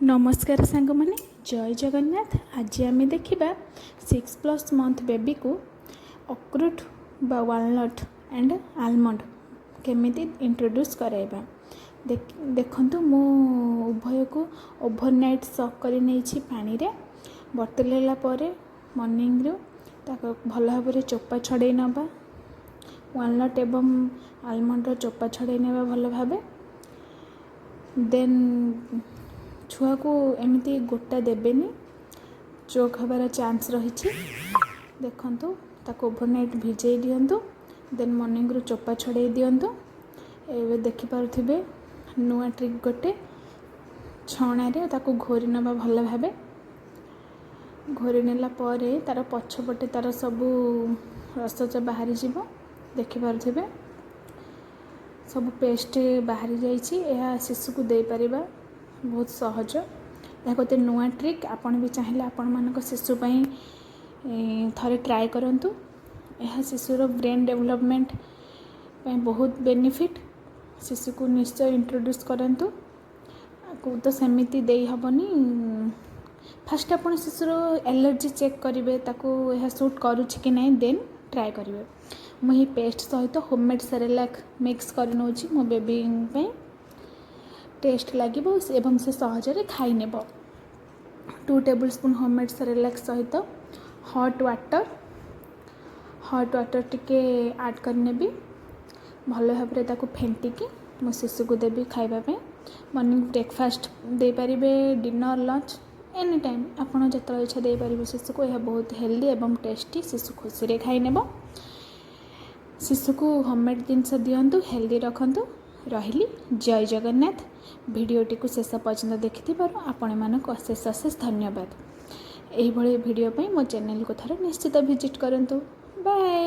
ନମସ୍କାର ସାଙ୍ଗମାନେ, ଜୟ ଜଗନ୍ନାଥ। ଆଜି ଆମେ ଦେଖିବା 6+ ମନ୍ଥ ବେବିକୁ ଅକ୍ରୁଟ୍ ବା ୱାଲନଟ୍ ଆଣ୍ଡ ଆଲମଣ୍ଡ କେମିତି ଇଣ୍ଟ୍ରୋଡ୍ୟୁସ୍ କରାଇବା। ଦେଖନ୍ତୁ, ମୁଁ ଉଭୟକୁ ଓଭରନାଇଟ୍ ସୋକ୍ କରି ନେଇଛି। ପାଣିରେ ବତୁରେଇଲା ପରେ ମର୍ଣ୍ଣିଂରୁ ତାକୁ ଭଲ ଭାବରେ ଚୋପା ଛଡ଼େଇ ନେବା। ୱାଲନଟ୍ ଏବଂ ଆଲମଣ୍ଡର ଚୋପା ଛଡ଼େଇ ନେବା ଭଲ ଭାବେ। ଦେନ୍ ଛୁଆକୁ ଏମିତି ଗୋଟା ଦେବେନି, ଚୋକ୍ ହେବାର ଚାନ୍ସ ରହିଛି। ଦେଖନ୍ତୁ, ତାକୁ ଓଭରନାଇଟ୍ ଭିଜେଇ ଦିଅନ୍ତୁ, ଦେନ୍ ମର୍ଣ୍ଣିଂରୁ ଚୋପା ଛଡ଼େଇ ଦିଅନ୍ତୁ। ଏବେ ଦେଖିପାରୁଥିବେ, ନୂଆ ଟ୍ରିକ୍ ଗୋଟେ, ଛଣାରେ ତାକୁ ଘୋରି ନେବା। ଭଲ ଭାବେ ଘୋରି ନେଲା ପରେ ତା'ର ପଛପଟେ ତା'ର ସବୁ ରସ ବାହାରିଯିବ। ଦେଖିପାରୁଥିବେ, ସବୁ ପେଷ୍ଟ ବାହାରି ଯାଇଛି। ଏହା ଶିଶୁକୁ ଦେଇପାରିବା ବହୁତ ସହଜ। ଏହା ଗୋଟେ ନୂଆ ଟ୍ରିକ୍। ଆପଣ ବି ଚାହିଁଲେ ଆପଣମାନଙ୍କ ଶିଶୁ ପାଇଁ ଥରେ ଟ୍ରାଏ କରନ୍ତୁ। ଏହା ଶିଶୁର ବ୍ରେନ୍ ଡେଭଲପମେଣ୍ଟ ପାଇଁ ବହୁତ ବେନିଫିଟ୍। ଶିଶୁକୁ ନିଶ୍ଚୟ ଇଣ୍ଟ୍ରୋଡ୍ୟୁସ୍ କରନ୍ତୁ। ଆକୁ ତ ସେମିତି ଦେଇହେବନି। ଫାଷ୍ଟ ଆପଣ ଶିଶୁର ଆଲର୍ଜି ଚେକ୍ କରିବେ, ତାକୁ ଏହା ସୁଟ୍ କରୁଛି କି ନାହିଁ, ଦେନ୍ ଟ୍ରାଏ କରିବେ। ମୁଁ ଏହି ପେଷ୍ଟ ସହିତ ହୋମମେଡ଼୍ ସେରେଲାକ୍ ମିକ୍ସ କରି ନେଉଛି ମୋ ବେବି ପାଇଁ। ଟେଷ୍ଟ ଲାଗିବ ଏବଂ ସେ ସହଜରେ ଖାଇନେବ। 2 ଟେବୁଲ୍ ସ୍ପୁନ୍ ହୋମମେଡ଼୍ ସେରେଲାକ୍ ସହିତ ହଟ୍ ୱାଟର୍ ଟିକେ ଆଡ଼୍ କରିନେବି। ଭଲ ଭାବରେ ତାକୁ ଫେଣ୍ଟିକି ମୋ ଶିଶୁକୁ ଦେବି ଖାଇବା ପାଇଁ। ମର୍ଣ୍ଣିଂ ବ୍ରେକଫାଷ୍ଟ ଦେଇପାରିବେ, ଡିନର୍, ଲଞ୍ଚ, ଏନି ଟାଇମ୍ ଆପଣ ଯେତେବେଳେ ଇଚ୍ଛା ଦେଇପାରିବେ ଶିଶୁକୁ। ଏହା ବହୁତ ହେଲ୍ଦି ଏବଂ ଟେଷ୍ଟି। ଶିଶୁ ଖୁସିରେ ଖାଇନେବ। ଶିଶୁକୁ ହୋମମେଡ଼୍ ଜିନିଷ ଦିଅନ୍ତୁ, ହେଲ୍ଦି ରଖନ୍ତୁ। ରହିଲି, ଜୟ ଜଗନ୍ନାଥ। ଭିଡ଼ିଓଟିକୁ ଶେଷ ପର୍ଯ୍ୟନ୍ତ ଦେଖିଥିବାରୁ ଆପଣମାନଙ୍କୁ ଅଶେଷ ଅଶେଷ ଧନ୍ୟବାଦ। ଏହିଭଳି ଭିଡ଼ିଓ ପାଇଁ ମୋ ଚ୍ୟାନେଲକୁ ଥରେ ନିଶ୍ଚିତ ଭିଜିଟ୍ କରନ୍ତୁ। ବାଏ।